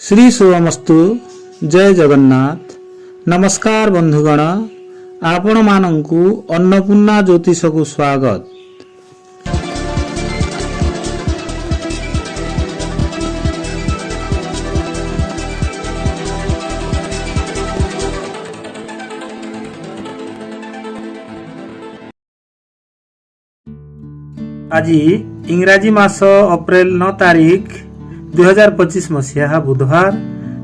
ଶ୍ରୀ ଶୁଭମସ୍ତୁ। ଜୟ ଜଗନ୍ନାଥ। ନମସ୍କାର ବନ୍ଧୁଗଣ, ଆପଣମାନଙ୍କୁ ଅନ୍ନପୂର୍ଣ୍ଣା ଜ୍ୟୋତିଷକୁ ସ୍ୱାଗତ। ଆଜି ଇଂରାଜୀ ମାସ ଅପ୍ରେଲ 9 ତାରିଖ, 2025 ମସିହା, ବୁଧବାର।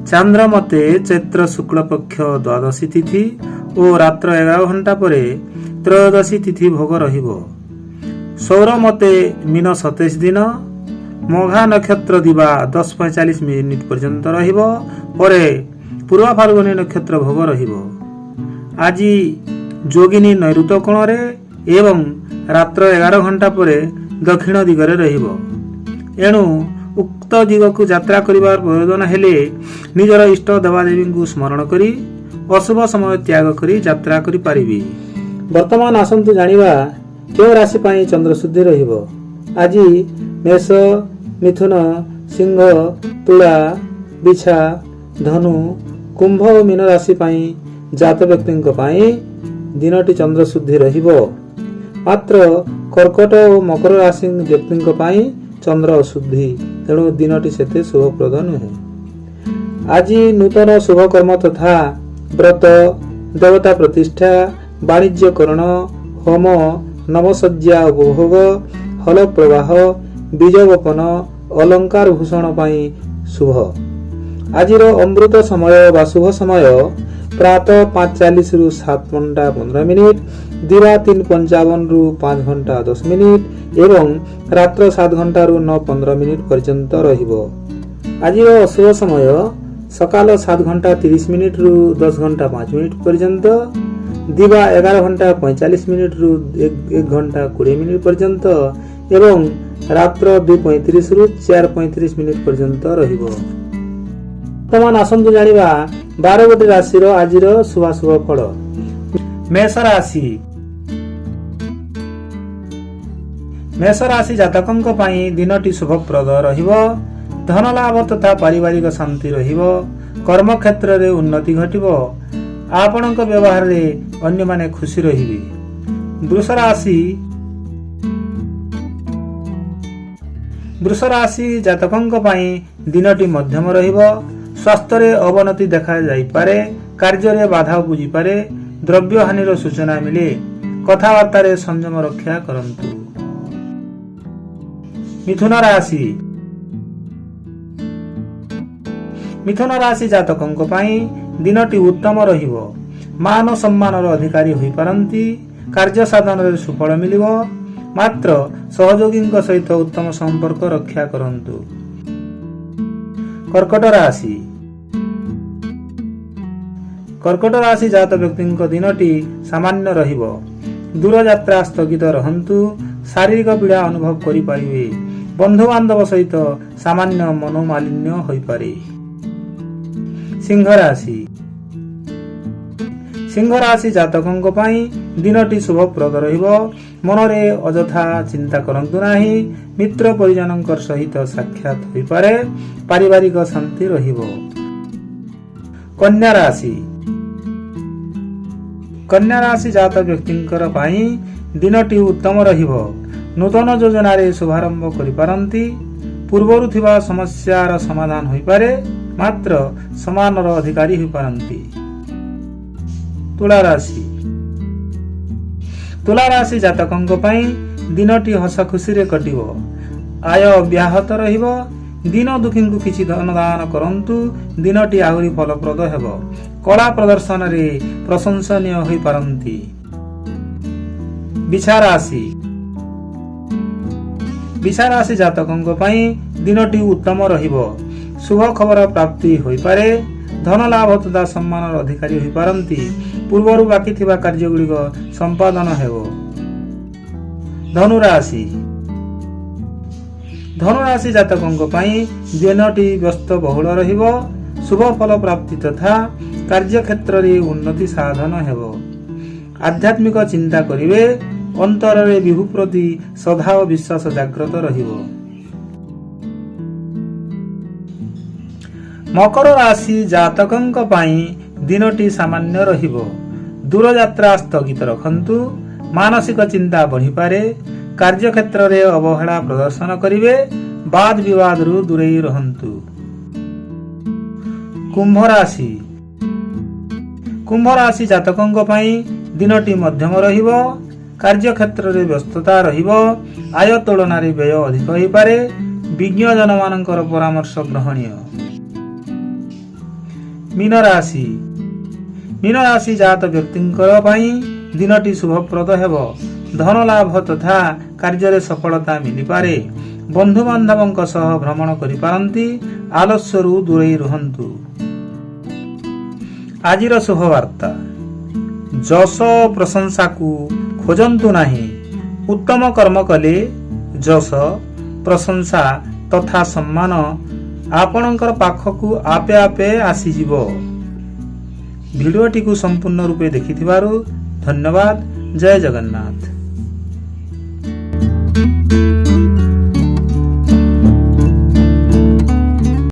ଚାନ୍ଦ୍ର ମତେ ଚୈତ୍ର ଶୁକ୍ଳ ପକ୍ଷ ଦ୍ୱାଦଶୀ ତିଥି ଓ ରାତ୍ର 11 ଘଣ୍ଟା ପରେ ତ୍ରୟୋଦଶୀ ତିଥି ଭୋଗ ରହିବ। ସୌର ମତେ ମୀନ 27 ଦିନ। ମଘା ନକ୍ଷତ୍ର ଦିବା 10:45 ମିନିଟ୍ ପର୍ଯ୍ୟନ୍ତ ରହିବ, ପରେ ପୂର୍ବ ଫାଲ୍ଗୁନୀ ନକ୍ଷତ୍ର ଭୋଗ ରହିବ। ଆଜି ଯୋଗିନୀ ନୈଋତ କୋଣରେ ଏବଂ ରାତ୍ର 11 ଘଣ୍ଟା ପରେ ଦକ୍ଷିଣ ଦିଗରେ ରହିବ। ଏଣୁ ଉକ୍ତ ଦିଗକୁ ଯାତ୍ରା କରିବାର ପ୍ରୟୋଜନ ହେଲେ ନିଜର ଇଷ୍ଟ ଦେବାଦେବୀଙ୍କୁ ସ୍ମରଣ କରି ଅଶୁଭ ସମୟ ତ୍ୟାଗ କରି ଯାତ୍ରା କରିପାରିବେ। ବର୍ତ୍ତମାନ ଆସନ୍ତୁ ଜାଣିବା କେଉଁ ରାଶି ପାଇଁ ଚନ୍ଦ୍ରଶୁଦ୍ଧି ରହିବ। ଆଜି ମେଷ, ମିଥୁନ, ସିଂହ, ତୁଳା, ବିଛା, ଧନୁ, କୁମ୍ଭ ଓ ମୀନ ରାଶି ପାଇଁ ଜାତ ବ୍ୟକ୍ତିଙ୍କ ପାଇଁ ଦିନଟି ଚନ୍ଦ୍ରଶୁଦ୍ଧି ରହିବ। ମାତ୍ର କର୍କଟ ଓ ମକର ରାଶି ବ୍ୟକ୍ତିଙ୍କ ପାଇଁ ଚନ୍ଦ୍ର ଅଶୁଦ୍ଧି, ତେଣୁ ଦିନଟି ସେତେ ଶୁଭପ୍ରଦ ନୁହେଁ। ଆଜି ନୂତନ ଶୁଭ କର୍ମ ତଥା ବ୍ରତ, ଦେବତା ପ୍ରତିଷ୍ଠା, ବାଣିଜ୍ୟକରଣ, ହୋମ, ନବଶଯ୍ୟା ଉପଭୋଗ, ହଲ ପ୍ରବାହ, ବୀଜ ବପନ, ଅଳଙ୍କାର ଭୂଷଣ ପାଇଁ ଶୁଭ। ଆଜିର ଅମୃତ ସମୟ ବା ଶୁଭ ସମୟ ପ୍ରାତଃ 5:40ରୁ 7 ଘଣ୍ଟା 15 ମିନିଟ୍, ଦିବା 3:55ରୁ 5 ଘଣ୍ଟା 10 ମିନିଟ୍ ଏବଂ ରାତ୍ର 7 ଘଣ୍ଟାରୁ 9:15 ମିନିଟ୍ ପର୍ଯ୍ୟନ୍ତ ରହିବ। ଆଜିର ଅଶୁଭ ସମୟ ସକାଳ 7 ଘଣ୍ଟା 30 ମିନିଟ୍ରୁ 10 ଘଣ୍ଟା 5 ମିନିଟ୍ ପର୍ଯ୍ୟନ୍ତ, ଦିବା 11 ଘଣ୍ଟା 45 ମିନିଟ୍ରୁ 1 ଘଣ୍ଟା 20 ମିନିଟ୍ ପର୍ଯ୍ୟନ୍ତ ଏବଂ ରାତ୍ର 2:35ରୁ 4:35 ମିନିଟ୍ ପର୍ଯ୍ୟନ୍ତ ରହିବ। ବର୍ତ୍ତମାନ ଆସନ୍ତୁ ଜାଣିବା 12 ଗୋଟି ରାଶିର ଆଜିର ଶୁଭାଶୁଭ ଫଳ। ମେଷ ରାଶି। ମେଷ ରାଶି ଜାତକଙ୍କ ପାଇଁ ଦିନଟି ଶୁଭପ୍ରଦ ରହିବ। ଧନ ଲାଭ ତଥା ପାରିବାରିକ ଶାନ୍ତି ରହିବ। କର୍ମକ୍ଷେତ୍ରରେ ଉନ୍ନତି ଘଟିବ। ଆପଣଙ୍କ ବ୍ୟବହାରରେ ଅନ୍ୟମାନେ ଖୁସି ରହିବେ। ବୃଷ ରାଶି। ବୃଷ ରାଶି ଜାତକଙ୍କ ପାଇଁ ଦିନଟି ମଧ୍ୟମ ରହିବ। ସ୍ୱାସ୍ଥ୍ୟରେ ଅବନତି ଦେଖାଯାଇପାରେ। କାର୍ଯ୍ୟରେ ବାଧା ଉପୁଜିପାରେ। ଦ୍ରବ୍ୟ ହାନିର ସୂଚନା ମିଳେ। କଥାବାର୍ତ୍ତାରେ ସଂଯମ ରକ୍ଷା କରନ୍ତୁ। ମିଥୁନ ରାଶି। ମିଥୁନ ରାଶି ଜାତକଙ୍କ ପାଇଁ ଦିନଟି ଉତ୍ତମ ରହିବ। ମାନ ସମ୍ମାନର ଅଧିକାରୀ ହୋଇପାରନ୍ତି। କାର୍ଯ୍ୟ ସାଧନରେ ସୁଫଳ ମିଳିବ। ମାତ୍ର ସହଯୋଗୀଙ୍କ ସହିତ ଉତ୍ତମ ସମ୍ପର୍କ ରକ୍ଷା କରନ୍ତୁ। କର୍କଟ ରାଶି। କର୍କଟ ରାଶି ଜାତ ବ୍ୟକ୍ତିଙ୍କ ଦିନଟି ସାମାନ୍ୟ ରହିବ। ଦୂରଯାତ୍ରା ସ୍ଥଗିତ ରହନ୍ତୁ। ଶାରୀରିକ ପୀଡ଼ା ଅନୁଭବ କରିପାରିବେ। ବନ୍ଧୁବାନ୍ଧବ ସହିତ ସାମାନ୍ୟ ମନୋମାଳିନ୍ୟ ହୋଇପାରେ। ସିଂହ ରାଶି। ସିଂହ ରାଶି ଜାତକଙ୍କ ପାଇଁ ଦିନଟି ଶୁଭପ୍ରଦ ରହିବ। ମନରେ ଅଯଥା ଚିନ୍ତା କରନ୍ତୁ ନାହିଁ। ମିତ୍ର ପରିଜନଙ୍କ ସହିତ ସାକ୍ଷାତ ହୋଇପାରେ। ପାରିବାରିକ ଶାନ୍ତି ରହିବ। କନ୍ୟା ରାଶି। କନ୍ୟା ରାଶି ଜାତ ବ୍ୟକ୍ତିଙ୍କର ପାଇଁ ଦିନଟି ଉତ୍ତମ ରହିବ। ନୂତନ ଯୋଜନାରେ ଶୁଭାରମ୍ଭ କରିପାରନ୍ତି। ପୂର୍ବରୁ ଥିବା ସମସ୍ୟାର ସମାଧାନ ହୋଇପାରେ। ମାତ୍ର ସମ୍ମାନର ଅଧିକାରୀ ହୋଇପାରନ୍ତି। ତୁଳା ରାଶି। ତୁଳା ରାଶି ଜାତକଙ୍କ ପାଇଁ ଦିନଟି ହସ ଖୁସିରେ କଟିବ। ଆୟ ଅବ୍ୟାହତ ରହିବ। ଦୀନ ଦୁଃଖୀଙ୍କୁ କିଛି ଧନ ଦାନ କରନ୍ତୁ, ଦିନଟି ଆହୁରି ଫଳପ୍ରଦ ହେବ। କଳା ପ୍ରଦର୍ଶନରେ ପ୍ରଶଂସନୀୟ ହୋଇପାରନ୍ତି। ବିଛା ରାଶି। ବିଛା ରାଶି ଜାତକଙ୍କ ପାଇଁ ଦିନଟି ଉତ୍ତମ ରହିବ। ଶୁଭ ଖବର ପ୍ରାପ୍ତି ହୋଇପାରେ। ଧନ ଲାଭ ତଥା ସମ୍ମାନର ଅଧିକାରୀ ହୋଇପାରନ୍ତି। ପୂର୍ବରୁ ବାକି ଥିବା କାର୍ଯ୍ୟଗୁଡ଼ିକ ସମ୍ପାଦନ ହେବ। ଧନୁରାଶି। ଧନୁରାଶି ଜାତକଙ୍କ ପାଇଁ ଦିନଟି ବ୍ୟସ୍ତ ବହୁଳ ରହିବ। ଶୁଭ ଫଳ ପ୍ରାପ୍ତି ତଥା କାର୍ଯ୍ୟକ୍ଷେତ୍ରରେ ଉନ୍ନତି ସାଧନ ହେବ। ଆଧ୍ୟାତ୍ମିକ ଚିନ୍ତା କରିବେ। ଅନ୍ତରରେ ବିଭୁ ପ୍ରତି ଶ୍ରଦ୍ଧା ଓ ବିଶ୍ୱାସ ଜାଗ୍ରତ ରହିବ। ମକର ରାଶି ଜାତକଙ୍କ ପାଇଁ ଦିନଟି ସାମାନ୍ୟ ରହିବ। ଦୂରଯାତ୍ରା ସ୍ଥଗିତ ରଖନ୍ତୁ। ମାନସିକ ଚିନ୍ତା ବଢ଼ିପାରେ। କାର୍ଯ୍ୟକ୍ଷେତ୍ରରେ ଅବହେଳା ପ୍ରଦର୍ଶନ କରିବେ। ବାଦ ବିବାଦରୁ ଦୂରେଇ ରହନ୍ତୁ। କୁମ୍ଭ ରାଶି। କୁମ୍ଭ ରାଶି ଜାତକଙ୍କ ପାଇଁ ଦିନଟି ମଧ୍ୟମ ରହିବ। କାର୍ଯ୍ୟକ୍ଷେତ୍ରରେ ବ୍ୟସ୍ତତା ରହିବ। ଆୟ ତୁଳନାରେ ବ୍ୟୟ ଅଧିକ ହୋଇପାରେ। ବିଜ୍ଞଜନମାନଙ୍କର ପରାମର୍ଶ ଗ୍ରହଣୀୟ। ମୀନ ରାଶି। ମୀନ ରାଶି ଜାତ ବ୍ୟକ୍ତିଙ୍କର ପାଇଁ ଦିନଟି ଶୁଭପ୍ରଦ ହେବ। ଧନ ଲାଭ ତଥା କାର୍ଯ୍ୟରେ ସଫଳତା ମିଳିପାରେ। ବନ୍ଧୁବାନ୍ଧବଙ୍କ ସହ ଭ୍ରମଣ କରିପାରନ୍ତି। ଆଲସ୍ୟରୁ ଦୂରେଇ ରୁହନ୍ତୁ। ଆଜିର ଶୁଭବାର୍ତ୍ତା: ଯଶ ଓ ପ୍ରଶଂସାକୁ ଖୋଜନ୍ତୁ ନାହିଁ। ଉତ୍ତମ କର୍ମ କଲେ ଯଶ, ପ୍ରଶଂସା ତଥା ସମ୍ମାନ ଆପଣଙ୍କର ପାଖକୁ ଆପେ ଆପେ ଆସିଯିବ। ଭିଡ଼ିଓଟିକୁ ସମ୍ପୂର୍ଣ୍ଣ ରୂପେ ଦେଖିଥିବାରୁ ଧନ୍ୟବାଦ। ଜୟ ଜଗନ୍ନାଥ।